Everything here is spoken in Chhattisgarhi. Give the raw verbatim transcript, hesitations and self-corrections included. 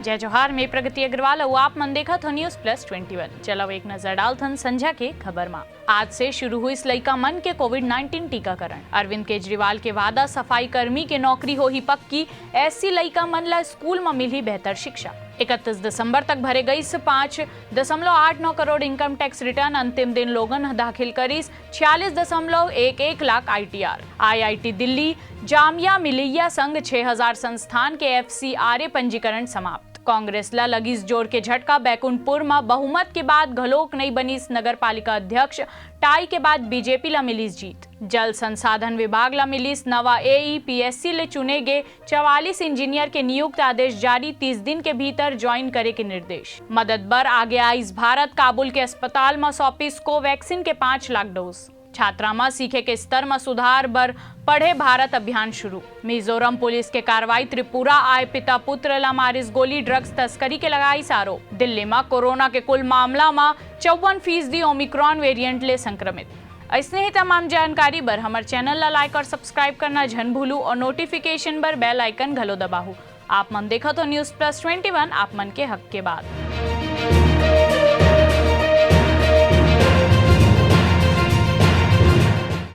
जय जोहार, मैं प्रगति अग्रवाल अउ आप मन देखत हो News Plus Twenty One। चलो एक नजर डालथन संझा के खबर मा। आज से शुरू हुई लइका मन के कोविड नाइनटीन टीकाकरण। अरविंद केजरीवाल के वादा, सफाई कर्मी के नौकरी होही पक्की, एससी लइका मन ला स्कूल म मिलही बेहतर शिक्षा। इकतीस दिसंबर तक भरे गईस पाँच दशमलव आठ नौ करोड़ income tax return, अंतिम दिन लोगन ह दाखिल करिस छियालीस दशमलव एक एक लाख आईटीआर। आईआईटी दिल्ली, जामिया मिलिया संग छह हजार संस्थान के एफसीआरए पंजीकरण समाप्त। कांग्रेस ला लगिस जोर के झटका, बैकुंठपुर म बहुमत के बाद घलोक नइ बनिस नगर पालिका अध्यक्ष, टाई के बाद बीजेपी ला मिलिस जीत। जल संसाधन विभाग ला मिलिस नवा एई, पीएससी ले चुने गे चवालीस इंजीनियर के नियुक्त, आदेश जारी, तीस दिन के भीतर ज्वाइन करे के निर्देश। मदद बर आगे आइस भारत, काबुल के अस्पताल म सौंपिस कोवैक्सीन के पाँच लाख डोज। छात्रा म सीखे के स्तर म सुधार बर पढ़े भारत अभियान शुरू। मिजोरम पुलिस के कार्रवाई, त्रिपुरा आए पिता पुत्र ला मारिस गोली, ड्रग्स तस्करी के लगाइस आरोप। दिल्ली म कोरोना के कुल मामला म चौवन फीसदी ओमिक्रॉन वेरिएंट ले संक्रमित। अइसने ही तमाम जानकारी बर हमर चैनल ला लाइक और सब्सक्राइब करना झन भूलू और नोटिफिकेशन बर बेल आइकन घलो दबाहू। आप मन देखत हो News Plus Twenty One, आप मन के हक के बात।